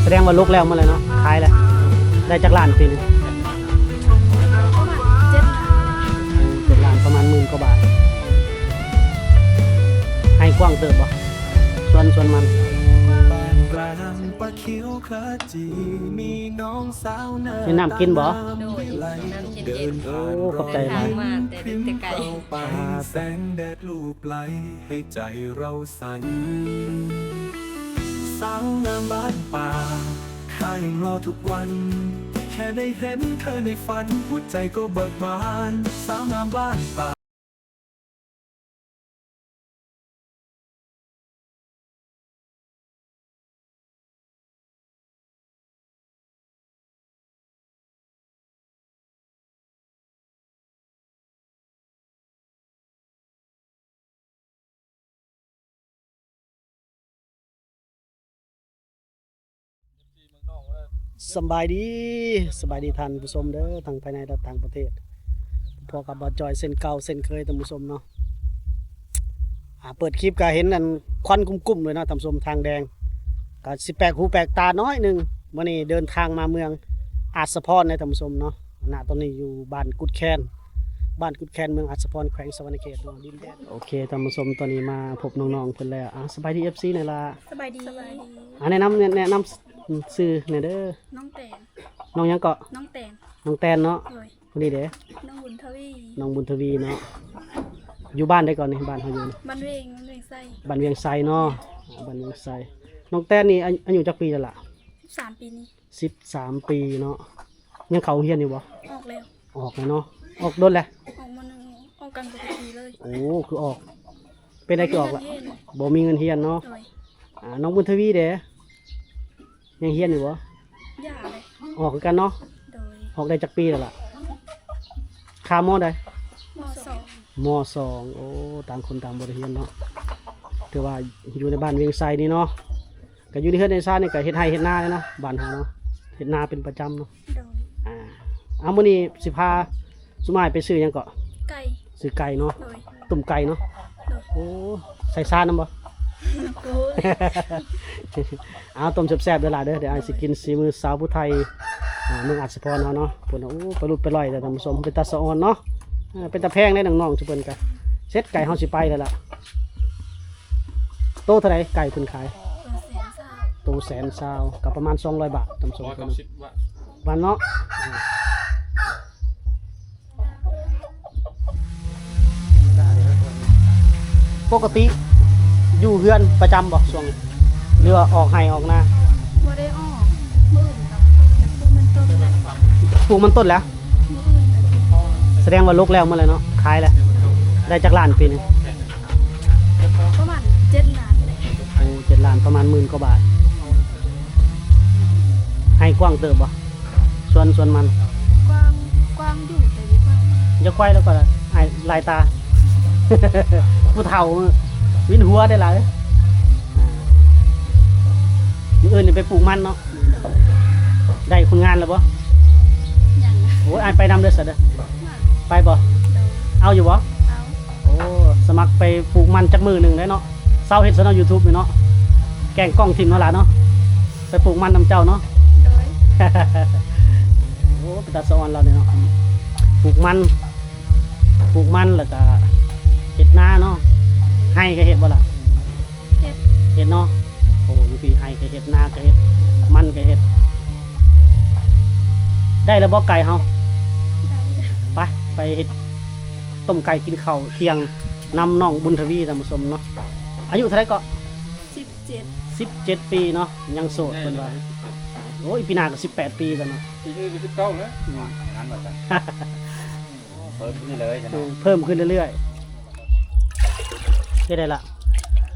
ສະແດງວ່າລົກແລ້ວໝົດແລ້ວເນາະ ຂາຍແລ້ວ. ໄດ້ຈັກລ້ານປີນີ້? ປະມານເຈັດລ້ານ ເຈັດລ້ານ ປະມານໝື່ນກວ່າບາດ. ໄຮ່ກວ້າງເຕີບບໍ່? ສວນ ສວນມັນ ມີນ້ຳກິນບໍ່? ໂດຍ ນ້ຳເຢັນໆ. ໂອ້ ຂອບໃຈຫຼາຍ. ເດີນທາງມາແຕ່ໄກ. ສາທຸ. ສາວງາມບ້ານປ່າ ຂ້າຍັງລໍທຸກວັນ ແຄ່ໄດ້ເຫັນເທີໃນຝັນ ຫົວໃຈກໍເບີກບານ ສາວງາມບ້ານປ່າ. ສະບາຍດີ ສະບາຍດີທ່ານຜູ້ຊົມເດີ ທັງພາຍໃນ ແລະ ຕ່າງປະເທດ. ພໍ້ກັບບ່າວຈອຍເຊັ່ນເກົ່າເຊັ່ນເຄີຍທ່ານຜູ້ຊົມເນາະ. ອ່າ ເປີດຄລິບກະເຫັນອັນຄວັນກຸ້ມໆເລີຍເນາະທ່ານຜູ້ຊົມ ທາງແດງ ກະຊິແປກຫູແປກຕາໜ້ອຍໜຶ່ງ. ມື້ນີ້ເດີນທາງມາເມືອງອາດສະພອນເນາະທ່ານຜູ້ຊົມເນາະ. ນະ ຕອນນີ້ຢູ່ບ້ານກຸດແຄນ ບ້ານກຸດແຄນ ເມືອງອາດສະພອນ ແຂວງສະຫວັນນະເຂດເນາະ ດິນແດນ. ໂອເຄທ່ານຜູ້ຊົມ ຕອນນີ້ມາພົບນ້ອງໆເພິ່ນແລ້ວ. ອ່າ ສະບາຍດີ ເອັຟຊີ ແນ່ລະ. ສະບາຍດີ ສະບາຍດີ. ອ່າ ແນະນຳ ແນະນຳຊື່ແນ່ເດີ. ນ້ອງແຕນ. ນ້ອງຫຍັງເກາະ? ນ້ອງແຕນ. ນ້ອງແຕນເນາະ. ໂດຍ. ຜູ້ນີ້ເດ? ນ້ອງບຸນທະວີ. ນ້ອງບຸນທະວີເນາະ. ຢູ່ບ້ານໃດເກາະນີ້? ບ້ານເຮົາຢູ່ ບ້ານວຽງ ບ້ານວຽງໄຊ. ບ້ານວຽງໄຊເນາະ. ອ່າ ບ້ານວຽງໄຊ. ນ້ອງແຕນນີ້ອາ ອາຍຸຈັກປີແລ້ວລະ? ສິບສາມປີນີ້. ສິບສາມປີເນາະ. ຍັງເຂົ້າໂຮງຮຽນຢູ່ບໍ່? ອອກແລ້ວ. ອອກແລ້ວເນາະ. ອອກດົນແລ້ວ? ອອກ ມໍໜຶ່ງ ອອກກາງປົກກະຕິເລີຍ. ໂອ້ ຄືອອກ ເປັນໃດຄືອອກລະ? ບໍ່ມີເງິນຮຽນເນາະ. ໂດຍ. ອ່າ ນ້ອງບຸນທະວີເດ? ຍັງຮຽນຢູ່ບໍ່? ຢ່າເລີຍ. ອອກຄືກັນເນາະ. ໂດຍ. ອອກໄດ້ຈັກປີແລ້ວລະ? ຄາ ມໍໃດ? ມໍສອງ. ມໍສອງ. ໂອ້ ຕ່າງຄົນຕ່າງບໍ່ໄດ້ຮຽນເນາະ. ຖືວ່າຢູ່ໃນບ້ານວຽງໄຊນີ້ເນາະ ກະຢູ່ໃນເຮືອນໃນຊານນີ້ກະເຮັດໄຮ່ເຮັດນາເນາະ ບ້ານເຮົາເນາະ ເຮັດນາເປັນປະຈຳເນາະ. ໂດຍ. ອ່າ ເອົາ ມື້ນີ້ຊິພາຊຸມອ້າຍໄປຊື້ຫຍັງເກາະ? ໄກ່. ຊື້ໄກ່ເນາະ. ໂດຍ. ຕົ້ມໄກ່ເນາະ. ໂດຍ. ໂອ້ ໃສ່ຊານຳບໍ່? ໂອ້ຍ. ເອົາ ຕົ້ມແຊບໆເດີຫຼ້າເດີ ດຽວອ້າຍຊິກິນສີມືສາວຜູ້ໄທ ອ່າ ເມືອງອາດສະພອນເຮົາເນາະ. ພຸ້ນນະ ໂອ້ ໄປຫຼຸດໄປລອຍແລ້ວທ່ານຜູ້ຊົມ ເປັນຕາສະອອນເນາະ. ເອີ ເປັນຕາແພງເດ້ນ້ອງໆ ຊຸມເພິ່ນກະ. ເສັດ ໄກ່ເຮົາຊິໄປແລ້ວລະ. ໂຕເທົ່າໃດໄກ່ເພິ່ນຂາຍ? ໂຕແສນຊາວ ໂຕແສນຊາວ ກະປະມານສອງຮ້ອຍບາດທ່ານຜູ້ຊົມ. ຮ້ອຍເກົ້າສິບບາດ ບາດເນາະ. ປົກກະຕິຢູ່ເຮືອນປະຈຳບໍ່ຊ່ວງນີ້ ຫຼືວ່າອອກໄຮ່ອອກນາ? ບໍ່ໄດ້ອອກ ມື້ອື່ນກະປູກມັນຕົ້ນແລ້ວ. ປູກມັນຕົ້ນແລ້ວ? ມື້ອື່ນກະ ສະແດງວ່າລົກແລ້ວໝົດແລ້ວເນາະ ຂາຍແລ້ວ. ໄດ້ຈັກລ້ານປີນີ້? ປະມານເຈັດລ້ານ. ໂອ້ ເຈັດລ້ານ ປະມານໝື່ນກວ່າບາດ. ໄຮ່ກວ້າງເຕີບບໍ່? ສວນ ສວນມັນ ກວ້າງ ກວ້າງຢູ່ແຕ່ບໍ່ໄຂວ້. ຢ່າໄຂວ້ແລ້ວກໍ ອ້າຍ ລາຍຕາ ຜູ້ເຖົ້າວິນຫົວໄດ້ຫຼາຍ. ມື້ອື່ນນີ້ໄປປູກມັນເນາະ. ໄດ້ຄົນງານແລ້ວບໍ່? ຍັງ. ໂອ້ຍ ອ້າຍໄປນຳເດີຊະເດີ. ໄປບໍ່? ໂດຍ. ເອົາຢູ່ບໍ່? ເອົາ. ໂອ້ ສະໝັກໄປປູກມັນຈັກມື້ໜຶ່ງໄດ້ເນາະ. ເຊົາເຮັດຊະເນາະ ຢູທູບນີ້ເນາະ ແກ່ງກ້ອງຖິ້ມເນາະຫຼາເນາະ. ໄປປູກມັນນຳເຈົ້າເນາະ. ໂດຍ. ໂອ້ ເປັນຕາສະອອນລາວນີ້ເນາະ ປູກມັນ ປູກມັນ ແລ້ວກະເຮັດນາເນາະ. ໄຮ່ກະເຮັດບໍ່ລະ? ເຮັດ ເຮັດເນາະ. ໂອ້ ຢູ່ພີ້ໄຮ່ກະເຮັດ ນາກະເຮັດ ມັນກະເຮັດ. ໄດ້ແລ້ວບໍ່ໄກ່ເຮົາ? ໄດ້. ໄປ ໄປເຮັດຕົ້ມໄກ່ກິນເຂົ້າທ່ຽງນຳນ້ອງບຸນທະວີທ່ານຜູ້ຊົມເນາະ. ອາຍຸເທົ່າໃດເກາະ? ສິບເຈັດ. ສິບເຈັດປີເນາະ ຍັງໂສດເພິ່ນວ່າ. ໂອ້ຍ ປີໜ້າກະສິບແປດປີແລ້ວເນາະ. ປີນີ້ກະສິບເກົ້າແລ້ວ. ອືມ ນັ້ນວ່າຊັ້ນ. ເພີ່ມຂຶ້ນເລື້ອຍໆ ເອີ ເພີ່ມຂຶ້ນເລື້ອຍໆ. ເຮັດໄດ້ລະ?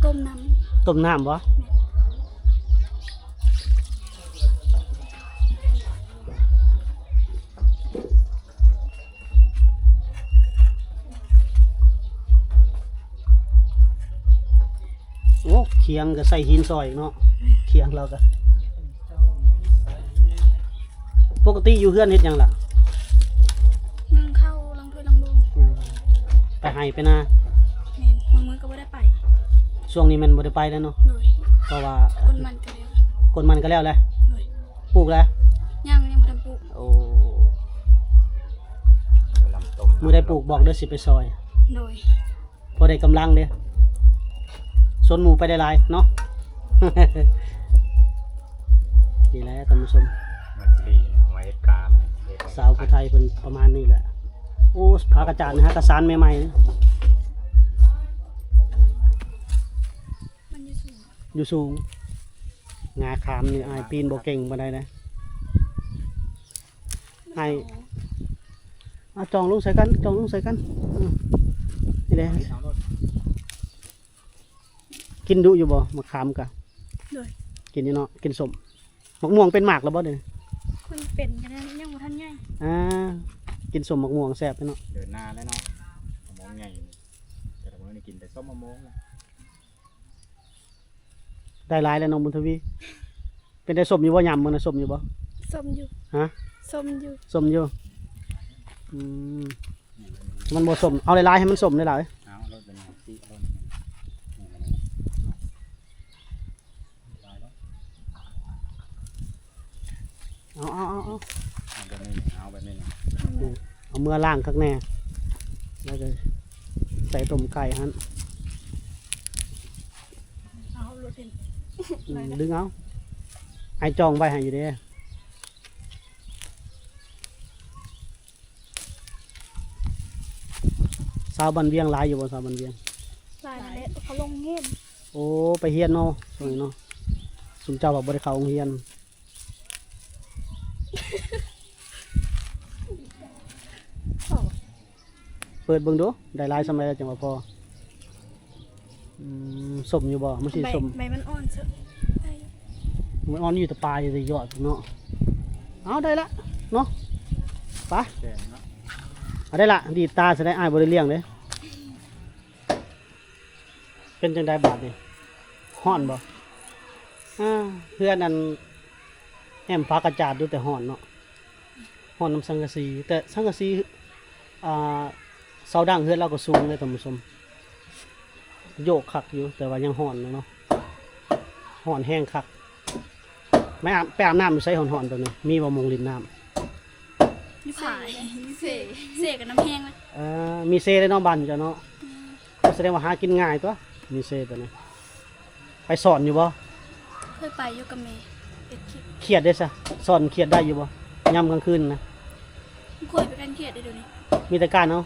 ຕົ້ມນ້ຳ. ຕົ້ມນ້ຳບໍ່? ແມ່ນ. ໂອ້ ຄຽງກະໃສ່ຫີນຊອຍເນາະ ຄຽງລາວກະ. ປົກກະຕິຢູ່ເຮືອນເຮັດຫຍັງລະ? ໜຶ້ງເຂົ້າ ລ້າງຖ້ວຍລ້າງໂບ. ໄປໄຮ່ໄປນາ. ແມ່ນ ບາງມື້ກະບໍ່ໄດ້ໄປ. ຊ່ວງນີ້ແມ່ນບໍ່ໄດ້ໄປແລ້ວເນາະ. ໂດຍ. ເພາະວ່າ ກົນມັນກະແລ້ວ. ກົນມັນກະແລ້ວແລ້ວ. ໂດຍ. ປູກແລ້ວ? ຍັງ ຍັງບໍ່ທັນປູກ. ໂອ້ ມື້ໃດປູກບອກເດີ ຊິໄປຊ່ອຍ. ໂດຍ. ພໍໄດ້ກຳລັງເດ້ ຊວນໝູ່ໄປຫຼາຍໆເນາະ. ນີ້ແຫຼະທ່ານຜູ້ຊົມ ມັນຊິດີເນາະ ເອົາໄວ້ເຮັດກາ ສາວຜູ້ໄທເພິ່ນປະມານນີ້ແຫຼະ. ໂອ້ ຜັກກະຈາດນີ້ຫາກະສານໃໝ່ໆ ມັນຢູ່ສູງ ຢູ່ສູງ. ງາຂາມນີ້ອ້າຍປີນບໍ່ເກັ່ງປານໃດນະ. ໃຫ້ ເອົາຈ່ອງລົງໃສ່ກັນ ຈ່ອງລົງໃສ່ກັນ. ອືມ ນີ້ເດ້ ກິນດຸຢູ່ບໍ່ ໝາກຂາມກະ? ໂດຍ. ກິນຢູ່ເນາະ ກິນສົ້ມ. ໝາກມ່ວງເປັນໝາກແລ້ວບໍ່ເດ? ເພິ່ນເປັນ ຍັງ ຍັງບໍ່ທັນໃຫຍ່. ອ່າ ກິນສົ້ມໝາກມ່ວງແຊບເນາະ. ເດີນໜ້າແລ້ວເນາະ ໝາກມ່ວງໃຫຍ່ ແຕ່ລະມື້ນີ້ກິນແຕ່ສົ້ມໝາກມ່ວງ. ໄດ້ຫຼາຍແລ້ວນ້ອງບຸນທະວີ. ເປັນໄດ້ສົ້ມຢູ່ບໍ່? ຍາມມື້ນະສົ້ມຢູ່ບໍ່? ສົ້ມຢູ່. ຮະ? ສົ້ມຢູ່. ສົ້ມຢູ່. ອືມ ມັນບໍ່ສົ້ມ ເອົາຫຼາຍໆ ໃຫ້ມັນສົ້ມຫຼາຍໆ. ເອົາໂລດ ເອົາໂລດ. ເອົາ ເອົາ ເອົາ ເອົາ ເອົາແບບນີ້ ເອົາແບບນີ້ ເອົາເມືອລ້າງຄັກແນ່ ແລ້ວກໍໃສ່ຕົ້ມໄກ່ຫັ້ນ. ເອົາໂລດເຫັນ ອືມ ດຶງເອົາ ອ້າຍຈ່ອງໄວ້ໃຫ້ຢູ່ເດ້. ຊາວບ້ານວຽງຫຼາຍຢູ່ບໍ່? ຊາວບ້ານວຽງ ຫຼາຍແຫຼະ ແຕ່ເຂົາລົງຮຽນ. ໂອ້ ໄປຮຽນເນາະ ຊ່ວງນີ້ເນາະ. ຊຸມເຈົ້າວ່າບໍ່ໄດ້ເຂົ້າໂຮງຮຽນ. ເປີດເບິ່ງດູ ໄດ້ຫຼາຍສ່ຳໃດແລ້ວຈັ່ງວ່າພໍ. ອືມ ສົ້ມຢູ່ບໍ່? ມັນຊິ ໃບ ສົ້ມ ໃບມັນອ່ອນເຊີ ມັນອ່ອນຢູ່ແຕ່ປາຍ ຢູ່ແຕ່ຍອດເນາະ. ເອົາ ໄດ້ລະເນາະ ໄປ ເອົາ ໄດ້ລະ. ດີດຕາຊະໄດ໋ ອ້າຍບໍ່ໄດ້ລ້ຽງເດ້. ເປັນຈັ່ງໃດບາດນີ້ ຮ້ອນບໍ່? ອ່າ ເຮືອນອັນແອ້ມຝາກະຈາດຢູ່ ແຕ່ຮ້ອນເນາະ. ຮ້ອນນຳສັງກະສີ ແຕ່ສັງກະສີ ອ່າ ເສົາດັງເຮືອນລາວກໍສູງເດ້ທ່ານຜູ້ຊົມ. ໂຍກຄັກຢູ່ ແຕ່ວ່າຍັງຮ້ອນຢູ່ເນາະ ຮ້ອນແຮງຄັກ. ໄປອາບ ໄປອາບນ້ຳຢູ່ໃສຮ້ອນໆ ໂຕນີ້? ມີບໍ່ໝ່ອງຫຼິ້ນນ້ຳ? ຢູ່ພາຍ ມີເຊ ເຊກັບນ້ຳແຮງນະ. ເອີ ມີເຊເດ້ເນາະ ບ້ານເຈົ້າເນາະ. ອືມ ກໍສະແດງວ່າຫາກິນງ່າຍຕົວະ ມີເຊຕົວນີ້. ໄປສອນຢູ່ບໍ່? ເຄີຍໄປຢູ່ກັບແມ່ ເຮັດຄລິບ. ຄຽດເດ້ຊະ ສອນຄຽດໄດ້ຢູ່ບໍ່ ຍາມກາງຄືນນະ? ບໍ່ເຄີຍໄປກັນຄຽດເດ້ດຽວນີ້. ມີແຕ່ການເອົາ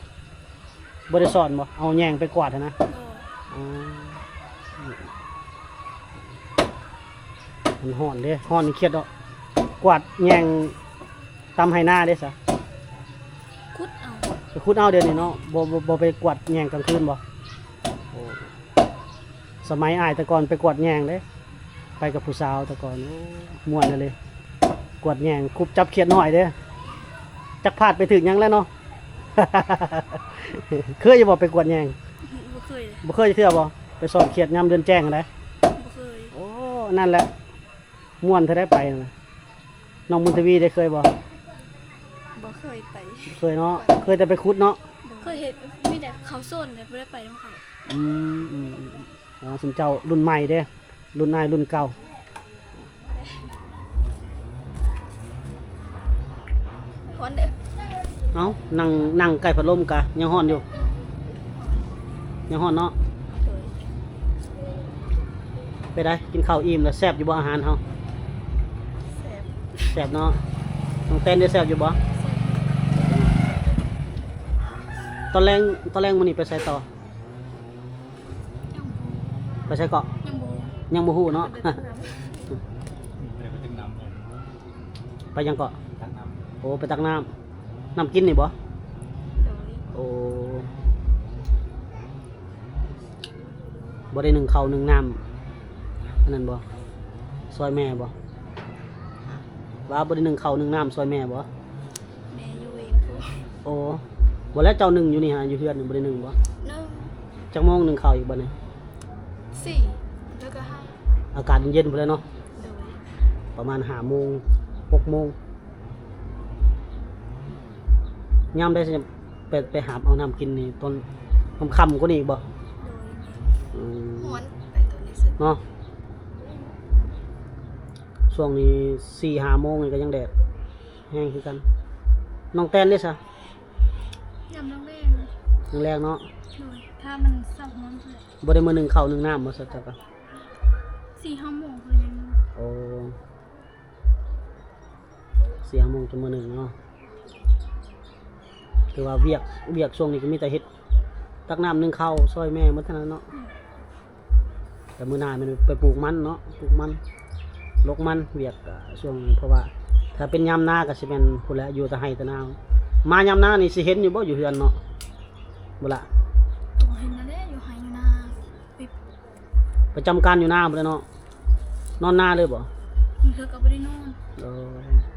ບໍ່ໄດ້ສອນບໍ່? ເອົາແຍງໄປກວາດຫັ້ນນະ? ບໍ່. ອໍ ມັນຮ້ອນເດ້ ຮ້ອນຄຽດເນາະ. ກວາດແຍງຕາມໄຮ່ນາເດ້ຊະ? ຂຸດເອົາ ໄປຂຸດເອົາດຽວນີ້ເນາະ. ບໍ່ ບໍ່ ບໍ່ໄປກວາດແຍງກາງຄືນບໍ່? ໂອ້ ສະໄໝອ້າຍແຕ່ກ່ອນໄປກວາດແຍງເດ້ ໄປກັບຜູ້ສາວແຕ່ກ່ອນ. ໂອ້ ມ່ວນອີ່ຫຼີ ກວາດແຍງ ຄຸບຈັບຂຽດນ້ອຍເດ້. ຈັກພາດໄປຖືກຫຍັງແລ້ວເນາະ. ເຄີຍຢູ່ບໍ່ໄປກວາດແຍງ? ບໍ່ເຄີຍ. ບໍ່ເຄີຍຈັກເທື່ອບໍ່? ໄປສອນຂຽດຍາມເດືອນແຈ້ງຫັ້ນໃດ໋. ບໍ່ເຄີຍ. ໂອ້ ນັ້ນແຫຼະ ມ່ວນເທື່ອໃດໄປນະ. ນ້ອງບຸນທະວີໄດ້ເຄີຍບໍ່? ບໍ່ເຄີຍໄປ. ບໍ່ເຄີຍເນາະ ເຄີຍແຕ່ໄປຂຸດເນາະ. ເຄີຍເຫັນ ມີແຕ່ເຂົາໂຊນແຕ່ບໍ່ໄດ້ໄປນຳເຂົາ. ອືມ ອືມ ອືມ ອໍ ຊຸມເຈົ້າລຸ້ນໃໝ່ເດ້ ລຸ້ນອ້າຍລຸ້ນເກົ່າ. ຮ້ອນເດີ. ເອົ້າ ນັ່ງ ນັ່ງໃກ້ພັດລົມກະຍັງຮ້ອນຢູ່. ຍັງຮ້ອນເນາະ. ໂດຍ. ເປັນໃດ ກິນເຂົ້າອີ່ມແລ້ວ ແຊບຢູ່ບໍ່ອາຫານເຮົາ? ແຊບ. ແຊບເນາະ. ນ້ອງແຕນເດ ແຊບຢູ່ບໍ່? ແຊບ. ຕອນແລງ ຕອນແລງມື້ນີ້ໄປໃສຕໍ່? ຍັງບໍ່ ໄປໃສເກາະ? ຍັງບໍ່ ຍັງບໍ່ຮູ້ເນາະ. ໄປຫຍັງເກາະ? ໂອ້ ໄປຕັກນ້ຳ ນ້ຳກິນນີ້ບໍ່? ໂດຍ. ໂອ້ ບໍ່ໄດ້ໜຶ້ງເຂົ້າໜຶ້ງນ້ຳ ອັນນັ້ນບໍ່? ຊ່ອຍແມ່ບໍ່? ວ່າບໍ່ໄດ້ໜຶ້ງເຂົ້າໜຶ້ງນ້ຳຊ່ອຍແມ່ບໍ່? ແມ່ຢູ່ເວງພຸ້ນ. ໂອ້ ບໍ່ແລ້ວເຈົ້າໜຶ້ງຢູ່ນີ້ຫາ ຢູ່ເຮືອນນີ້ບໍ່ໄດ້ໜຶ້ງບໍ່? ໜຶ້ງ. ຈັກໂມງໜຶ້ງເຂົ້າອີກບັດນີ້? ສີ່ ແລ້ວກໍຫ້າ. ອາກາດເຢັນໆ ພຸ້ນແຫຼະເນາະ. ໂດຍ. ປະມານຫ້າໂມງ ຫົກໂມງ. ຍາມໃດຊິໄປ ໄປຫາບເອົານ້ຳກິນນີ້ ຕອນຄ່ຳໆ ກວ່ານີ້ອີກບໍ່? ໂດຍ. ອືມ ຮ້ອນໄປຕອນນີ້ເນາະ. ຊ່ວງນີ້ສີ່ຫ້າໂມງນີ້ກໍຍັງແດດແຮງຄືກັນ. ນ້ອງແຕນເດ້ຊະ? ຍາມແລງໆ ແລງໆເນາະ. ໂດຍ ຖ້າມັນເຊົ້າຮ້ອນພຸ້ນແຫຼະ. ບໍ່ໄດ້ມື້ໜຶ່ງເຂົ້າໜຶ່ງນ້ຳບໍ່ຊະ? ເຈົ້າກໍ ສີ່ຫ້າໂມງພຸ້ນແຫຼະ. ໂອ້ ສີ່ຫ້າໂມງຈະມື້ໜຶ່ງເນາະ. ຄືວ່າວຽກ ວຽກຊ່ວງນີ້ກໍມີແຕ່ເຮັດ ຕັກນ້ຳໜຶ້ງເຂົ້າຊ່ອຍແມ່ໝົດເທົ່ານັ້ນເນາະ. ແຕ່ມື້ໜ້າແມ່ນໄປປູກມັນເນາະ ປູກມັນ ລົກມັນ ວຽກກໍຊ່ວງນີ້ ເພາະວ່າຖ້າເປັນຍາມນາກໍຊິແມ່ນພຸ້ນແຫຼະ ຢູ່ແຕ່ໄຮ່ແຕ່ນາ. ມາຍາມນານີ້ຊິເຫັນຢູ່ບໍ່ ຢູ່ເຮືອນເນາະ ບໍ່ລະ? ກໍເຫັນນັ້ນແຫຼະ ຢູ່ໄຮ່ຢູ່ນາ ໄປ ປະຈຳການຢູ່ນາພຸ້ນແຫຼະເນາະ. ນອນນາເລີຍບໍ່? ບາງເທື່ອກໍບໍ່ໄດ້ນອນ. ເອີ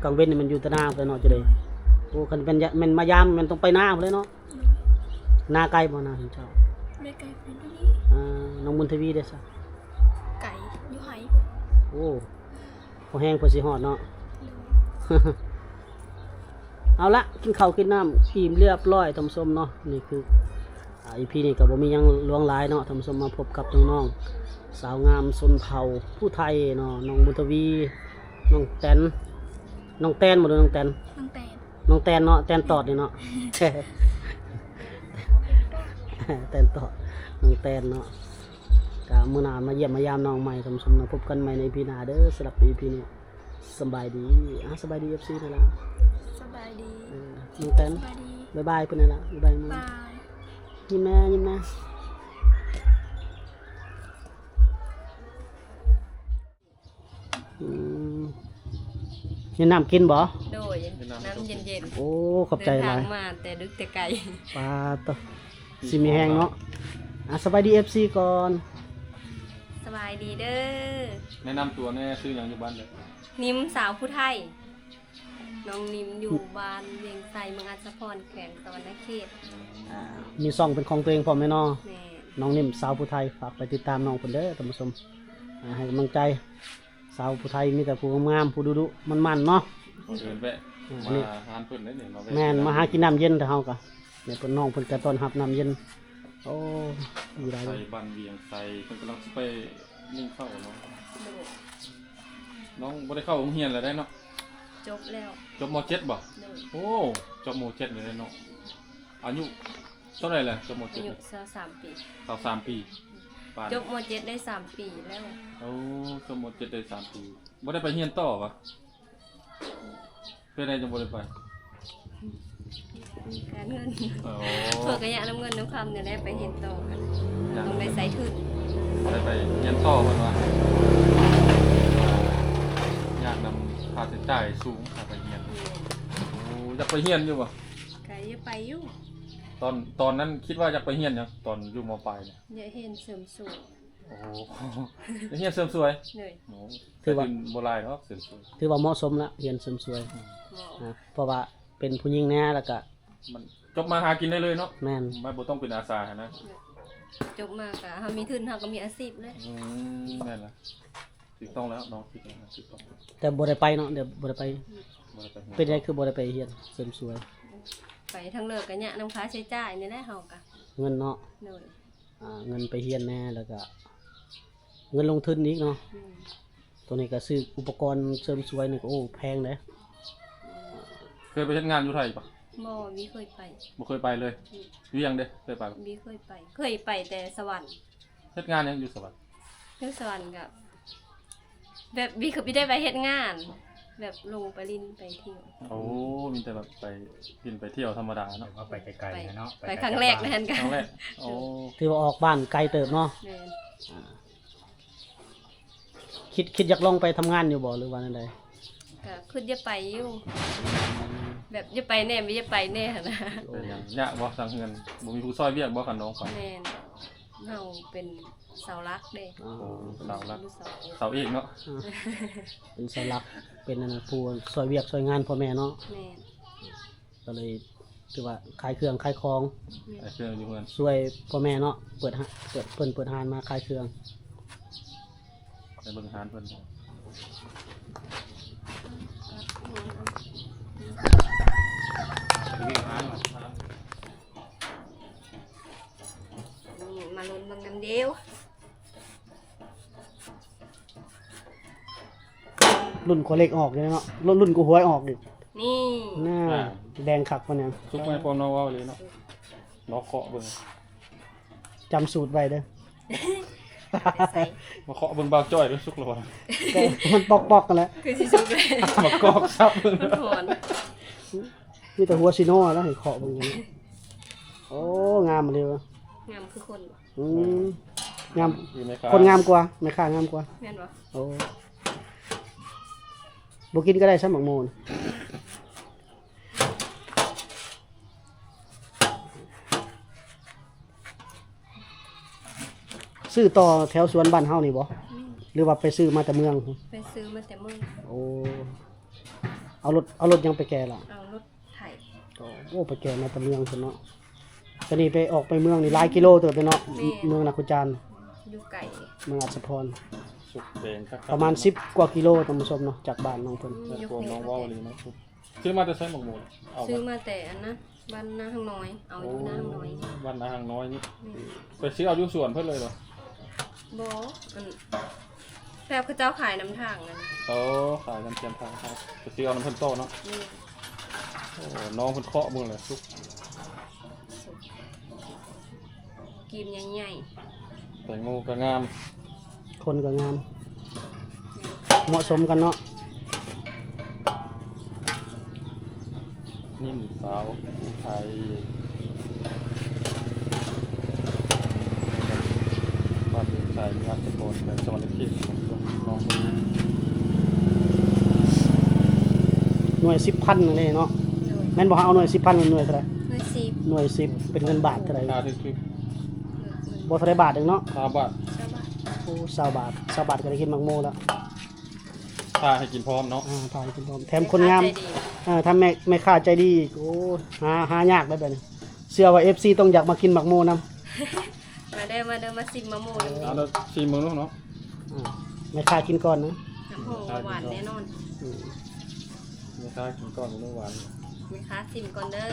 ກາງເວັນນີ້ແມ່ນຢູ່ແຕ່ນາພຸ້ນແຫຼະເນາະ ຈະໄດ້. ໂອ້ ຄັນແມ່ນ ແມ່ນມາຢາມ ແມ່ນຕ້ອງໄປນາພຸ້ນແຫຼະເນາະ. ໂດຍ ນາໄກບໍ່ ນາຂອງເຈົ້າ? ບໍ່ໄກ ເປັນຕົວນີ້. ອ່າ ນ້ອງບຸນທະວີເດ້ຊະ? ໄກ ຢູ່ໄຮ່. ໂອ້ ພໍແຮງເພິ່ນຊິຮອດເນາະ. ໂດຍ ເອົາລະ ກິນເຂົ້າກິນນ້ຳອີ່ມລຽບຮ້ອຍທ່ານຜູ້ຊົມເນາະ. ນີ້ຄື ອ່າ ອີພີນີ້ກໍບໍ່ມີຫຍັງຫຼວງຫຼາຍເນາະທ່ານຜູ້ຊົມ ມາພົບກັບນ້ອງໆ ສາວງາມຊົນເຜົ່າຜູ້ໄທເນາະ ນ້ອງບຸນທະວີ ນ້ອງແຕນ ນ້ອງແຕນບໍ່ ຫຼືນ້ອງແຕນ? ນ້ອງແຕນ ນ້ອງແຕນເນາະ ແຕນຕອດນີ້ເນາະ ແຕນຕອດ ນ້ອງແຕນເນາະ. ກະມື້ໜ້າມາຢ້ຽມມາຢາມນ້ອງໃໝ່ທ່ານຜູ້ຊົມເນາະ ພົບກັນໃໝ່ໃນອີພີໜ້າເດີ. ສຳລັບອີພີນີ້ ສະບາຍດີ ອ່າ ສະບາຍດີເອັຟຊີແດ່ລະ. ສະບາຍດີ ເອີ ນ້ອງແຕນ ສະບາຍດີ ບາຍບາຍເພິ່ນແດ່ລະ ບາຍບາຍ. ບາຍ ຍິ້ມແດ່ ຍິ້ມແດ່. ອືມ ມີນ້ຳກິນບໍ່? ໂດຍ ນ້ຳເຢັນໆ. ໂອ້ ຂອບໃຈຫຼາຍ ເດີນທາງມາແຕ່ດຶກແຕ່ໄກ. ປາດໂທ້ ຊິມີແຮງເນາະ. ອ່າ ສະບາຍດີເອັຟຊີກ່ອນ. ສະບາຍດີເດີ. ແນະນຳຕົວແດ່ ຊື່ຫຍັງ ຢູ່ບ້ານໃດ? ນິມ ສາວຜູ້ໄທ. ນ້ອງນິມ ຢູ່ບ້ານວຽງໄຊ ເມືອງອັດສະພອນ ແຂວງສະຫວັນນະເຂດ. ອ່າ ມີຊ່ອງເປັນຂອງຕົວເອງພ້ອມແມ່ນເນາະ? ແມ່ນ. ນ້ອງນິມ ສາວຜູ້ໄທ ຝາກໄປຕິດຕາມນ້ອງເພິ່ນເດີທ່ານຜູ້ຊົມ. ອ່າ ໃຫ້ກຳລັງໃຈ ສາວຜູ້ໄທມີແຕ່ຜູ້ງາມໆ ຜູ້ດຸໆ ມັນໆ ເນາະ. ເພິ່ນແວະ ອ່າ ມາຮ້ານເພິ່ນເດ້ນີ້ ມາແວະ. ແມ່ນ ມາຫາກິນນ້ຳເຢັນ ແຕ່ເຮົາກໍ ແມ່ນເພິ່ນ ນ້ອງເພິ່ນກໍຕ້ອນຮັບນ້ຳເຢັນ. ໂອ້ ດີຫຼາຍ. ໄຊ ບ້ານວຽງໄຊ ເພິ່ນກຳລັງຊິໄປໜຶ້ງເຂົ້າເນາະ. ໂດຍ. ນ້ອງບໍ່ໄດ້ເຂົ້າໂຮງຮຽນແລ້ວເດ້ເນາະ? ຈົບແລ້ວ. ຈົບ ມໍເຈັດ ບໍ່? ໂດຍ. ໂອ້ ຈົບ ມໍເຈັດ ແລ້ວເນາະ. ອາຍຸເທົ່າໃດແລ້ວ ຈົບ ມໍເຈັດ? ອາຍຸຊາວສາມປີ. ຊາວສາມປີ. ປານ ຈົບ ມໍເຈັດ ໄດ້ສາມປີແລ້ວ. ໂອ້ ຈົບ ມໍເຈັດ ໄດ້ສາມປີ. ບໍ່ໄດ້ໄປຮຽນຕໍ່ຫວາ? ເປັນໃດຈັ່ງບໍ່ໄດ້ໄປ? ການເງິນ. ໂອ້ ເພິ່ນກໍຍາກນຳເງິນນຳຄຳນີ້ແຫຼະ ໄປຮຽນຕໍ່ກໍຕ້ອງໄດ້ໃຊ້ທຶນ. ໄດ້ໄປຮຽນຕໍ່ເພິ່ນວ່າ ຍາກນຳຄ່າໃຊ້ຈ່າຍສູງ ຖ້າໄປຮຽນ. ໂອ້ ຢາກໄປຮຽນຢູ່ບໍ່? ກໍຢາກໄປຢູ່. ຕອນ ຕອນນັ້ນຄິດວ່າຢາກໄປຮຽນຫຍັງ ຕອນຢູ່ ມ.ປາຍ ນີ້? ຢາກຮຽນເສີມສວຍ. ໂອ້ ຢາກຮຽນເສີມສວຍ. ໂດຍ. ໂອ້ ຖືວ່າ ແຕ່ທຶນບໍ່ຫຼາຍດອກເສີມສວຍ. ຖືວ່າເໝາະສົມລະ ຮຽນເສີມສວຍ. ອືມ ເໝາະ ອ່າ ເພາະວ່າເປັນຜູ້ຍິງແດ່ ແລ້ວກະມັນຈົບມາຫາກິນໄດ້ເລີຍເນາະ. ແມ່ນ. ມັນບໍ່ຕ້ອງເປັນອາສາຫັ້ນນະ. ໂດຍ. ຈົບມາກະເຮົາມີທຶນ ເຮົາກໍມີອາຊີບເລີຍ. ອືມ ແມ່ນລະ. ຖືກຕ້ອງແລ້ວ ນ້ອງຄິດວ່າຖືກຕ້ອງ. ແຕ່ບໍ່ໄດ້ໄປເນາະ ດຽວບໍ່ໄດ້ໄປ. ອືມ ບໍ່ໄດ້ໄປຮຽນ. ເປັນໃດຄືບໍ່ໄດ້ໄປຮຽນເສີມສວຍ? ໄປທາງເລີກກໍຍາກນຳຄ່າໃຊ້ຈ່າຍນີ້ແຫຼະ ເຮົາກໍ ເງິນເນາະ. ໂດຍ. ອ່າ ເງິນໄປຮຽນແດ່ ແລ້ວກະເງິນລົງທຶນອີກເນາະ. ອືມ ໂຕນີ້ກະຊື້ອຸປະກອນເສີມສວຍນີ້ກະ ໂອ້ ແພງເດ້. ເຄີຍໄປເຮັດງານຢູ່ໄທປະ? ບໍ່ ບໍ່ເຄີຍໄປ. ບໍ່ເຄີຍໄປເລີຍ. ອືມ ຢູ່ຫຍັງເດ້ ເຄີຍໄປບໍ່? ບໍ່ເຄີຍໄປ ເຄີຍໄປແຕ່ສະຫວັນ. ເຮັດງານຫຍັງຢູ່ສະຫວັນ? ຢູ່ສະຫວັນກະ ແບບ ມີ ຄື ມີແຕ່ໄປເຮັດງານ ແບບລົງໄປຫຼິ້ນໄປທ່ຽວ. ໂອ້ ມີແຕ່ແບບໄປຫຼິ້ນໄປທ່ຽວທຳມະດາເນາະ. ເອົາໄປໄກໆ ເນາະ ໄປ ໄປຄັ້ງແລກນັ້ນກະ ຄັ້ງແລກ. ໂອ້ ຖືວ່າອອກບ້ານໄກເຕີບເນາະ. ແມ່ນ. ອ່າ ຄິດ ຄິດຢາກລອງໄປທຳງານຢູ່ບໍ່ ຫຼືວ່າແນວໃດ? ກະຄິດຢາກໄປຢູ່ ແບບຢາກໄປແດ່ ບໍ່ຢາກໄປແດ່ຫັ້ນນະ. ໂອ້ ເປັນຫຍັງ ຍາກບໍ່ທາງເຮືອນ ບໍ່ມີຜູ້ຊ່ອຍວຽກບໍ່ ຄັນນ້ອງໄປ? ແມ່ນ. ເຮົາເປັນເສົາຫຼັກເດ້. ອໍ ໂອ້ ເປັນເສົາຫຼັກ ເສົາເອກເນາະ. ອ່າ ເປັນເສົາຫຼັກ ເປັນອັນນັ້ນ ຜູ້ຊ່ອຍວຽກຊ່ອຍງານພໍ່ແມ່ເນາະ. ແມ່ນ. ກໍເລີຍຖືວ່າຂາຍເຄື່ອງຂາຍຂອງ. ແມ່ນ. ຂາຍເຄື່ອງຢູ່ເຮືອນ ຊ່ວຍພໍ່ແມ່ເນາະ. ເປີດ ເປີດ ເພິ່ນເປີດຮ້ານມາຂາຍເຄື່ອງ. ໄປເບິ່ງຮ້ານເພິ່ນ. ນີ້ ມາລຸ້ນເບິ່ງນຳເດວ. ລຸ້ນກວ່າເລກອອກຢູ່ເນາະ ລຸ້ນ ລຸ້ນກວ່າຫວຍອອກອີກ. ນີ້ ນ່າ ອ່າ ແດງຄັກປານຫຍັງ. ສຸກໄໝ ພວກນ້ອງເວົ້າອີ່ຫຼີເນາະ. ລອງເຄາະເບິ່ງ ຈຳສູດໄວ້ເດີ. ມາເຄາະເບິ່ງບ່າວຈ້ອຍເດີ ສຸກແລ້ວບໍ່? ກໍມັນປອກໆກັນແຫຼະ ຄືຊິສຸກແລ້ວ. ມາກອກສັບເບິ່ງ ມັນຮ້ອນ. ມີແຕ່ຫົວຊິໂນລະໃຫ້ເຄາະເບິ່ງ. ໂອ້ ງາມເລີຍ. ງາມຄືຄົນບໍ່? ອືມ ງາມ. ຄົນງາມກວ່າ ແມ່ຄ້າງາມກວ່າ ແມ່ນບໍ່? ໂອ້ ບໍ່ກິນກໍໄດ້ຊ້ຳໝາກໂມນ. ຊື້ຕໍ່ແຖວສວນບ້ານເຮົານີ້ບໍ່? ແມ່ນ. ຫຼືວ່າໄປຊື້ມາແຕ່ເມືອງ? ໄປຊື້ມາແຕ່ເມືອງ. ໂອ້ ເອົາລົດ ເອົາລົດຫຍັງໄປແກ່ລະ? ເອົາລົດໄຖ. ໂອ້ ໄປແກ່ມາແຕ່ເມືອງພຸ້ນເນາະ. ຕອນນີ້ໄປ ອອກໄປເມືອງນີ້ຫຼາຍກິໂລເຕີບເດເນາະ. ແມ່ນ. ເມືອງນາຄູຈານ ຢູ່ໄກ ເມືອງອັດສະພອນ ປະມານສິບກວ່າກິໂລ ທ່ານຜູ້ຊົມເນາະ ຈາກບ້ານນ້ອງເພິ່ນ. ອືມ ແມ່ນຄວາມນ້ອງເວົ້າອີ່ຫຼີເນາະ. ຊື້ມາແຕ່ໃສໝາກໂມນ? ເອົາ ຊື້ມາແຕ່ອັນນະ ບ້ານນາຮັກນ້ອຍ ເອົາຢູ່ນາຮັກນ້ອຍ. ໂອ້ ບ້ານນາຮັກນ້ອຍນີ້. ແມ່ນ. ໄປຊື້ເອົາຢູ່ສວນເພິ່ນເລີຍບໍ່? ບໍ່ ອັນ ແບບເຂົາເຈົ້າຂາຍນຳທາງນັ້ນ. ໂອ້ ຂາຍນຳແຄມທາງເຮົາ ໄປຊື້ເອົານຳເພິ່ນຕໍ່ເນາະ. ແມ່ນ. ໂອ້ ນ້ອງເພິ່ນເຄາະເບິ່ງແຫຼະ ສຸກ ສຸກ ກີບໃຫຍ່ໆ. ແຕງໂມກໍງາມ ຄົນກໍງາມ ເໝາະສົມກັນເນາະ. ນິ້ມ ສາວຜູ້ໄທ ບ້ານເມືອງໄຊ ເມືອງອັດສະພອນ ແຂວງສະຫວັນນະເຂດ. ໜ່ວຍສິບພັນເດ້ເນາະ. ໂດຍ. ແມ່ນບໍ່? ເຮົາເອົາໜ່ວຍສິບພັນ ເປັນໜ່ວຍເທົ່າໃດ? ໜ່ວຍສິບ. ໜ່ວຍສິບ ເປັນເງິນບາດເທົ່າໃດ? ຄ່າຖືກໆ ບໍ່ເທົ່າໃດບາດໜຶ່ງເນາະ. ຊາວບາດ. ຊາວບາດ. ໂອ້ ຊາວບາດ ຊາວບາດກໍໄດ້ກິນໝາກໂມແລ້ວ. ຖ້າໃຫ້ກິນພ້ອມເນາະ. ອ່າ ຖ້າໃຫ້ກິນພ້ອມ ແຖມຄົນງາມ. ແມ່ຄ້າໃຈດີ. ເອີ ແຖມແມ່ ແມ່ຄ້າໃຈດີ. ໂອ້ ຫາ ຫາຍາກເດ້ແບບນີ້ ເຊື່ອວ່າເອັຟຊີຕ້ອງຢາກມາກິນໝາກໂມນຳ. ມາເດີ ມາເດີ ມາຊິມໝາກໂມນຳ. ເອົາ ເດີ ຊິມເບິ່ງດູເນາະ. ອ່າ ແມ່ຄ້າກິນກ່ອນນະ. ໂອ້ໂຫ ຫວານແນ່ນອນ. ອືມ ແມ່ຄ້າກິນກ່ອນເນາະ ຫວານ. ແມ່ຄ້າຊິມກ່ອນເດີ.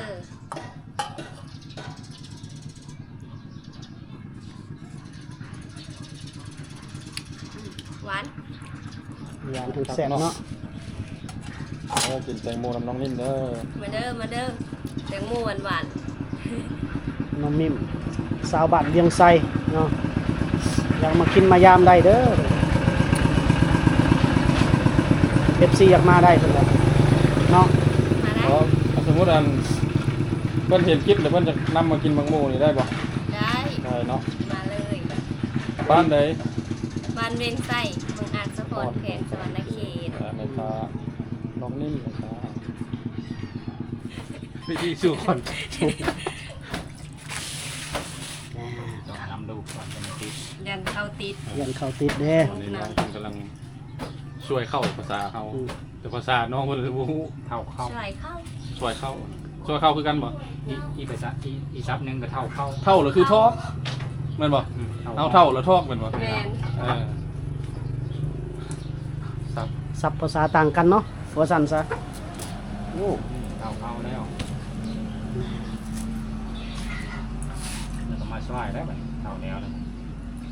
ຫວານ ຫວານແທ້ໆເນາະ. ເອີ ກິນແຕງໂມນຳນ້ອງນິ້ມເດີ. ມາເດີ ມາເດີ ແຕງໂມຫວານໆ. ນ້ອງນິ້ມ ສາວບ້ານວຽງໄຊເນາະ ຢາກມາກິນມາຢາມໄດ້ເດີ. ເອັຟຊີຢາກມາໄດ້ເພິ່ນວ່າເນາະ. ມາໄດ້. ເອີ ສົມມຸດອັນ ເພິ່ນເຫັນຄລິບແລ້ວ ເພິ່ນຈະນຳມາກິນໝາກໂມນີ້ໄດ້ບໍ່? ໄດ້. ໄດ້ເນາະ. ມາເລີຍ. ບ້ານໃດ? ບ້ານວຽງໄຊ ເມືອງອາດສະພອນ ແຂວງສະຫວັນນະເຂດ. ແມ່ຄ້ານ້ອງນິ້ມນະຄະ ວິທີສູ່ຄົນ ຕ້ອງນຳລູກກ່ອນ ຍັງຕິດ ຢ້ານເຂົ້າຕິດ. ເອີ ຢ້ານເຂົ້າຕິດເດ້. ຕອນນີ້ນ້ອງເພິ່ນກຳລັງ ຊ່ວຍເຂົ້າພາສາເຮົາ. ອືມ ແຕ່ພາສານ້ອງເພິ່ນບໍ່ຮູ້. ເຂົ້າ ເຂົ້າ ຊ່ວຍເຂົ້າ ຊ່ວຍເຂົ້າ ຊ່ວຍເຂົ້າຄືກັນບໍ່? ອີກ ອີກພາສາ ອີກ ອີກສັບໜຶ່ງກໍເທົ່າເຂົ້າ. ເທົ່າລະຄືທອກ ແມ່ນບໍ່? ອືມ ເທົ່າ ເຮົາເທົ່າລະທອກແມ່ນບໍ່? ແມ່ນ. ເອີ ສັບ ສັບພາສາຕ່າງກັນເນາະ ວ່າຊັ້ນຊະ. ໂອ້ ອືມ ເທົ່າເຂົ້າແລ້ວ ແລ້ວກໍມາຊ່ວຍແລ້ວ ເທົ່າແລ້ວ.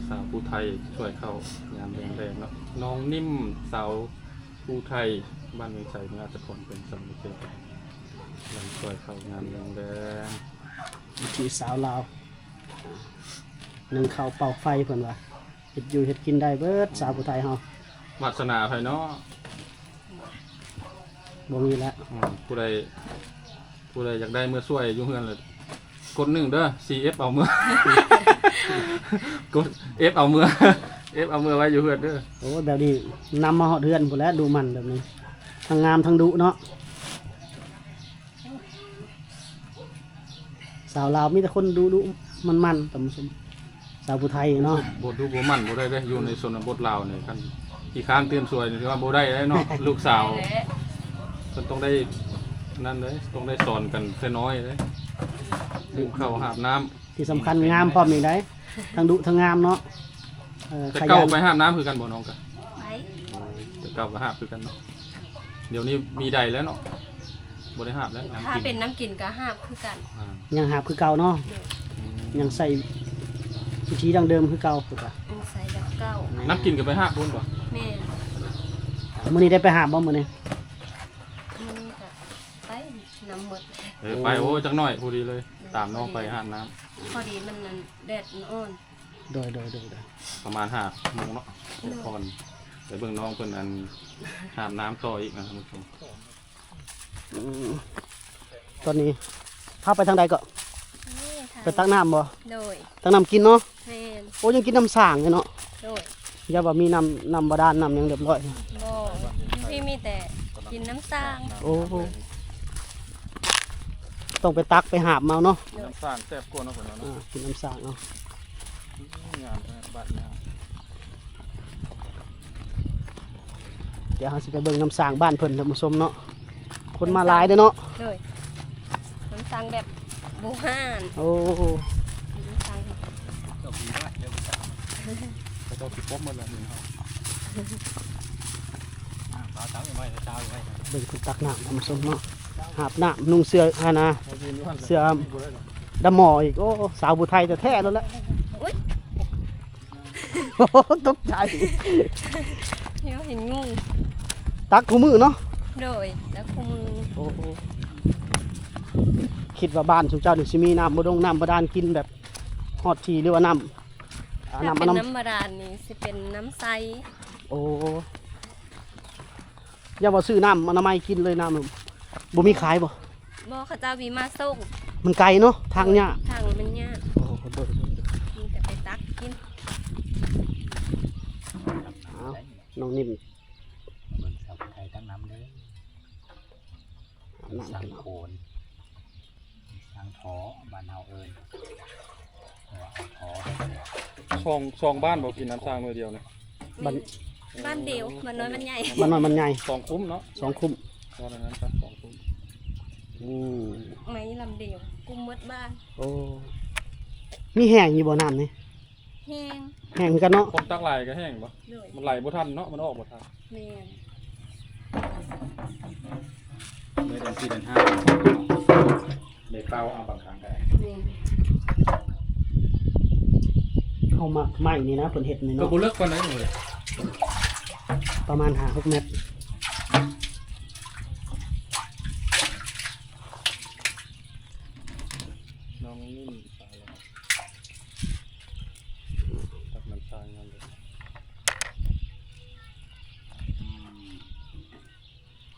ສາວຜູ້ໄທຊ່ວຍເຂົ້າຍາມແລງໆເນາະ. ນ້ອງນິ້ມ ສາວ ຜູ້ໄທ ບ້ານວຽງໄຊ ເມືອງອາດສະພອນ ແຂວງສະຫວັນນະເຂດ ກຳລັງຊ່ວຍເຂົ້າຍາມແລງໆ. ວິຖີສາວລາວ ໜຶ້ງເຂົ້າເປົ່າໄຟເພິ່ນວ່າ ເຮັດຢູ່ເຮັດກິນໄດ້ເບິດ ສາວຜູ້ໄທເຮົາ. ວາດສະໜາໃຜເນາະ ບໍ່ມີແລ້ວ. ອືມ ຜູ້ໃດ ຜູ້ໃດຢາກໄດ້ເມືອຊ່ວຍຢູ່ເຮືອນລະກົດໜຶ່ງເດີ ຊີເອັຟເອົາເມືອ ກົດເອັຟເອົາເມືອ ເອັຟເອົາເມືອໄວ້ຢູ່ເຮືອນເດີ. ໂອ້ ແບບນີ້ນຳມາຮອດເຮືອນພຸ້ນແຫຼະ ດຸໝັ່ນແບບນີ້ ທັງງາມທັງດຸເນາະ. ສາວລາວມີແຕ່ຄົນດຸໆໝັ່ນໆ ທ່ານຜູ້ຊົມ. ສາວຜູ້ໄທເນາະ ບໍ່ດຸບໍ່ໝັ່ນບໍ່ໄດ້ເດ້ ຢູ່ໃນຊົນນະບົດລາວນີ້ ຄັນຂີ້ຄ້ານຕື່ມຊ່ວຍນີ້ຖືວ່າບໍ່ໄດ້ເດ້ເນາະ. ລູກສາວ ແມ່ນແຫຼະ ເພິ່ນຕ້ອງໄດ້ນັ້ນເດ້ ຕ້ອງໄດ້ສອນກັນແຕ່ນ້ອຍເດ້ ຫຸງເຂົ້າຫາບນ້ຳ. ທີ່ສຳຄັນງາມພ້ອມນີ້ໄດ໋ ທັງດຸທັງງາມເນາະ. ເອີ ແຕ່ເກົ່າໄປຫາບນ້ຳຄືກັນບໍ່ນ້ອງກະ? ໄປ ແຕ່ເກົ່າກໍຫາບຄືກັນເນາະ. ດຽວນີ້ມີໃດແລ້ວເນາະ ບໍ່ໄດ້ຫາບແລ້ວ. ຖ້າເປັນນ້ຳກິນກໍຫາບຄືກັນ. ອ່າ ຍັງຫາບຄືເກົ່າເນາະ. ອືມ ຍັງໃຊ້ວິທີດັ້ງເດີມຄືເກົ່າ. ຍັງໃຊ້ແບບເກົ່າ. ນ້ຳກິນກໍໄປຫາບພຸ້ນບໍ່? ແມ່ນ. ມື້ນີ້ໄດ້ໄປຫາບບໍ່ມື້ນີ້? ມື້ນີ້ກະໄປນຳໝົດ. ເອີ ໂອ້ ໄປ ໂອ້ ຈັກໜ້ອຍພໍດີເລີຍ ຕາມນ້ອງໄປຫາບນ້ຳ. ພໍດີມັນ ອັນ ແດດມັນອ່ອນ. ໂດຍ ໂດຍ ໂດຍ ໂດຍ. ປະມານຫ້າໂມງເນາະ ໂດຍ ກ່ອນໄປເບິ່ງນ້ອງເພິ່ນ ອັນ ຫາບນ້ຳຕໍ່ອີກນະທ່ານຜູ້ຊົມ. ອືມ ຕອນນີ້ພາໄປທາງໃດເກາະ? ນີ້ ໄປຕັກນ້ຳບໍ່? ໂດຍ ຕັກນ້ຳກິນເນາະ. ແມ່ນ. ໂອ້ ຍັງກິນນ້ຳສ້າງຢູ່ເນາະ. ໂດຍ. ຢ່າວ່າມີນ້ຳ ນ້ຳບາດານ ນ້ຳຫຍັງຮຽບຮ້ອຍ. ບໍ່ ຢູ່ພີ້ມີແຕ່ກິນນ້ຳສ້າງ. ໂອ້ ຕ້ອງໄປຕັກໄປຫາບມາເນາະ. ໂດຍ. ນ້ຳສ້າງແຊບກວ່າເນາະ ເພິ່ນວ່າເນາະ. ອ່າ ກິນນ້ຳສ້າງເນາະ. ອືມ ງາມແທ້ບາດນີ້. ດຽວເຮົາຊິໄປເບິ່ງນ້ຳສ້າງບ້ານເພິ່ນທ່ານຜູ້ຊົມເນາະ. ຄົນມາຫຼາຍເດ້ເນາະ. ໂດຍ. ນ້ຳສ້າງແບບບູຮານ. ໂອ້ ນ້ຳສ້າງ ເຈົ້າດີມາກເດີ. ເຂົາເຈົ້າຊິປົບໝົດແລ້ວນີ້ເນາະ. ເບິ່ງເພິ່ນຕັກນ້ຳທ່ານຜູ້ຊົມເນາະ. ຫາບນ້ຳ ນຸ່ງເສື້ອຫັ້ນນະ ເສື້ອດຳໝໍ້ອີກ. ໂອ້ ສາວຜູ້ໄທແທ້ໆໂລດແຫຼະ. ໂອ້ຍ ໂອ້ ຕົກໃຈ ດຽວເຫັນງູ. ຕັກຄູ່ມື້ເນາະ. ໂດຍ ຕັກຄູ່ມື້. ໂອ້ ຄິດວ່າບ້ານຊຸມເຈົ້ານີ້ຊິມີນ້ຳບໍ່ດົງ ນ້ຳບາດານກິນແບບຮອດທີ່ ຫຼືວ່ານ້ຳ ອ່າ ຖ້າເປັນນ້ຳ ນ້ຳບາດານນີ້ຊິເປັນນ້ຳໃສ. ໂອ້ ຢ່າວ່າຊື້ນ້ຳອະນາໄມກິນເລີຍ ນ້ຳ ບໍ່ມີຂາຍບໍ່? ບໍ່ ເຂົາເຈົ້າມີມາສົ່ງ. ມັນໄກເນາະ ທາງຍາກ. ໂດຍ ທາງມັນຍາກ. ໂອ້ ໂດຍ ໂດຍ ໂດຍ. ມີແຕ່ໄປຕັກກິນ. ອ້າວ ນ້ອງນິ້ມ ເບິ່ງສາວຜູ້ໄທຕັ້ງນ້ຳເດີ. ອາບນ້ຳ ສ້າງໂຂນ ສ້າງທໍ່ ບ້ານເຮົາເອີ້ນ ເອີ ເອົາທໍ່. ສອງ ສອງບ້ານບໍ່ກິນນ້ຳສ້າງໜ່ວຍດຽວນີ້? ບ້ານ ບ້ານດຽວ ບ້ານນ້ອຍບ້ານໃຫຍ່. ບ້ານນ້ອຍບ້ານໃຫຍ່ ສອງຄຸ້ມເນາະ. ສອງຄຸ້ມ ຕອນນັ້ນສອງຄຸ້ມ. ອືມ ໄມ້ລຳດຽວກຸ້ມໝົດບ້ານ. ໂອ້ ມີແຫ້ງຢູ່ບໍ່ນ້ຳນີ້? ແຫ້ງ ແຫ້ງຄືກັນເນາະ. ຄົນຕັກຫຼາຍກໍແຫ້ງບໍ່? ໂດຍ ມັນໄຫຼບໍ່ທັນເນາະ ມັນອອກບໍ່ທັນ. ແມ່ນ. ເດືອນສີ່ເດືອນຫ້າ ໄດ້ເປົ່າເອົາບາງຄັ້ງກໍໄດ້. ແມ່ນ. ເຮົາມັກໄມ້ນີ້ນະ ເພິ່ນເຮັດນີ້ເນາະ. ກໍບໍ່ເລິກປານໃດເລີຍ ປະມານຫ້າຫົກແມັດ. ນ້ອງນິ້ມ ຕັກນ້ຳສ້າງມັນເດີ. ອືມ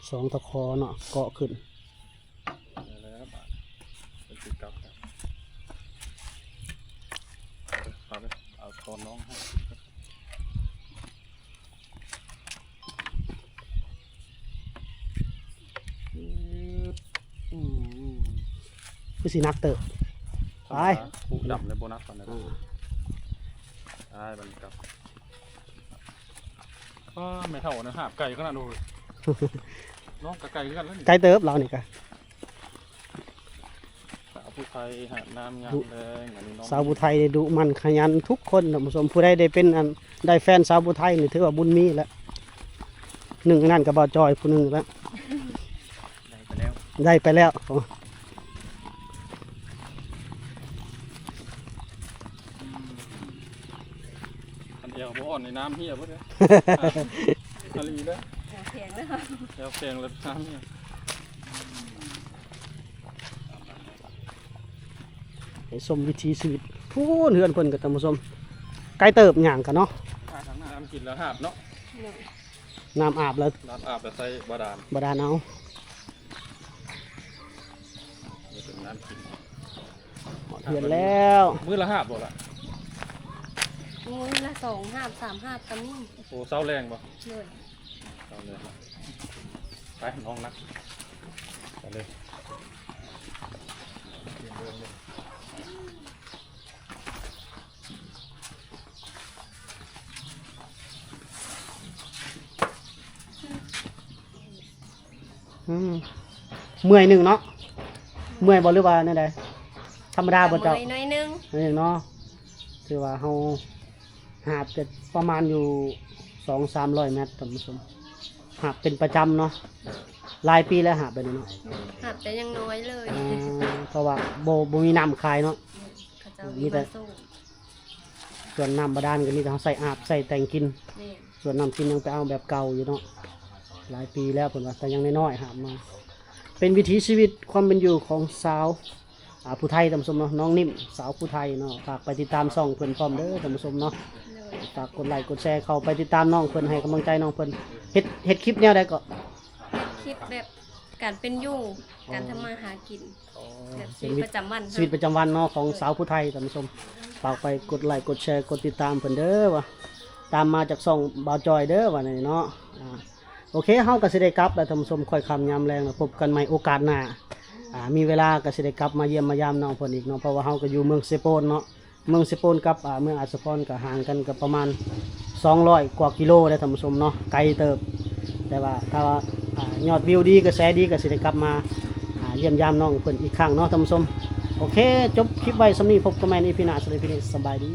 ສອງຕະຂໍເນາະ ເກາະຂຶ້ນ. ໄດ້ແລ້ວບາດ ໄປຕິດກັບ ເອົາ ເອົາຕອນນ້ອງໃຫ້. ອືມ ຄືຊິໜັກເຕີບ. ໄປ ຜູ້ດຳເລີຍບໍ່ໜັກປານໃດ. ອ່າ ໄປບັດນີ້ກັບ. ປ້າ ແມ່ເຖົ້ານະ ຫາບໄກຂະໜາດ ໂອ້ຍ ນ້ອງກໍໄກຄືກັນແລ້ວນີ້. ໄກເຕີບລາວນີ້ກະ. ສາວຜູ້ໄທຫາບນ້ຳຍາມແລງ ອັນນີ້ນ້ອງ ສາວຜູ້ໄທນີ້ດຸໝັ່ນຂະຫຍັນທຸກຄົນທ່ານຜູ້ຊົມ. ຜູ້ໃດໄດ້ເປັນ ອັນ ໄດ້ແຟນສາວຜູ້ໄທນີ້ ຖືວ່າບຸນມີແລ້ວ. ໜຶ່ງໃນນັ້ນກໍບ່າວຈອຍຜູ້ໜຶ່ງແລ້ວ. ໄດ້ໄປແລ້ວ ໄດ້ໄປແລ້ວ. ໂອ້ ຄັນແອວບໍ່ອ່ອນນີ້ນ້ຳເຫ່ຍເບິດເດ້. ອາລີເດ້ ແອວແຂງແລ້ວ ແອວແຂງແລ້ວນ້ຳເຫ່ຍ. ໄປຊົມວິຖີຊີວິດ ພຸ້ນເຮືອນເພິ່ນກໍທ່ານຜູ້ຊົມ ໄກເຕີບຍ່າງກັນເນາະ. ນ້ຳກິນແລ້ວຫາບເນາະ. ນ້ຳອາບແລ້ວ ນ້ຳອາບແລ້ວໃສ່ບາດານ ບາດານເອົາ. ນີ້ເປັນນ້ຳກິນ ຮອດເຮືອນແລ້ວ. ມື້ລະຫາບບໍ່ລະ? ມື້ລະສອງຫາບ ສາມຫາບກໍມີ. ໂອ້ ເຊົ້າແລງບໍ່? ໂດຍ ເຊົ້າແລງ. ໄປນ້ອງນັກ ໄປເລີຍ. ອືມ ເມື່ອຍໜຶ່ງເນາະ. ເມື່ອຍບໍ່ ຫຼືວ່າແນວໃດ? ທຳມະດາບໍ່ເຈົ້າ? ກໍເມື່ອຍໜ້ອຍໜຶ່ງ ໜ້ອຍໜຶ່ງເນາະ. ຖືວ່າເຮົາຫາບແຕ່ປະມານຢູ່ສອງສາມຮ້ອຍແມັດທ່ານຜູ້ຊົມ. ຫາບເປັນປະຈຳເນາະ. ຫຼາຍປີແລ້ວຫາບແບບນີ້ເນາະ. ຫາບແຕ່ຍັງນ້ອຍເລີຍ. ອ່າ ເພາະວ່າບໍ່ ບໍ່ມີນ້ຳຂາຍເນາະ. ເຂົາເຈົ້າມີແຕ່ ມີແຕ່ ສ່ວນນ້ຳບາດານກໍມີແຕ່ເຮົາໃສ່ອາບ ໃສ່ແຕ່ງກິນ. ແມ່ນ. ສ່ວນນ້ຳກິນຍັງໄປເອົາແບບເກົ່າຢູ່ເນາະ. ຫຼາຍປີແລ້ວເພິ່ນວ່າ ແຕ່ຍັງນ້ອຍໆຫາມາ. ເປັນວິຖີຊີວິດຄວາມເປັນຢູ່ຂອງສາວ ອ່າ ຜູ້ໄທ ທ່ານຜູ້ຊົມເນາະ, ນ້ອງນິ້ມ ສາວຜູ້ໄທເນາະ. ຝາກໄປຕິດຕາມຊ່ອງເພິ່ນພ້ອມເດີ ທ່ານຜູ້ຊົມເນາະ. ໂດຍ ຝາກກົດໄລກົດແຊເຂົ້າໄປຕິດຕາມນ້ອງເພິ່ນ ໃຫ້ກຳລັງໃຈນ້ອງເພິ່ນ. ເຮັດ ເຮັດຄລິບແນວໃດເກາະ? ເຮັດຄລິບແບບການເປັນຢູ່ ອໍ ການທຳມາຫາກິນ. ອໍ ແບບຊີວິດປະຈຳວັນ ຊີວິດປະຈຳວັນເນາະ ຂອງ ໂດຍ ສາວຜູ້ໄທ ທ່ານຜູ້ຊົມ. ຝາກໄປກົດໄລກົດແຊ ກົດຕິດຕາມເພິ່ນເດີ ວ່າຕາມມາຈາກຊ່ອງບ່າວຈອຍເດີ ວ່ານີ້ເນາະ. ອ່າ ໂອເຄ ເຮົາກໍຊິໄດ້ກັບແລ້ວທ່ານຜູ້ຊົມ, ຄ່ອຍຄ່ຳຍາມແລງ ແລ້ວພົບກັນໃໝ່ໂອກາດໜ້າ. ອ່າ ມີເວລາກໍຊິໄດ້ກັບມາຢ້ຽມມາຢາມນ້ອງເພິ່ນອີກເນາະ, ເພາະວ່າເຮົາກໍຢູ່ເມືອງເຊໂປນເນາະ. ເມືອງເຊໂປນກັບ ອ່າ ເມືອງອາດສະພອນກໍຫ່າງກັນກໍປະມານສອງຮ້ອຍກວ່າກິໂລເດ້ທ່ານຜູ້ຊົມເນາະ, ໄກເຕີບ. ແຕ່ວ່າຖ້າວ່າ ອ່າ ຍອດວິວດີ ກະແສດີ ກໍຊິໄດ້ກັບມາ ອ່າ ຢ້ຽມຢາມນ້ອງເພິ່ນອີກຄັ້ງເນາະທ່ານຜູ້ຊົມ. ໂອເຄ ຈົບຄລິບໄວ້ສ່ຳນີ້, ພົບກັນໃໝ່ໃນອີພີໜ້າ. ສຳລັບອີພີນີ້ ສະບາຍດີ.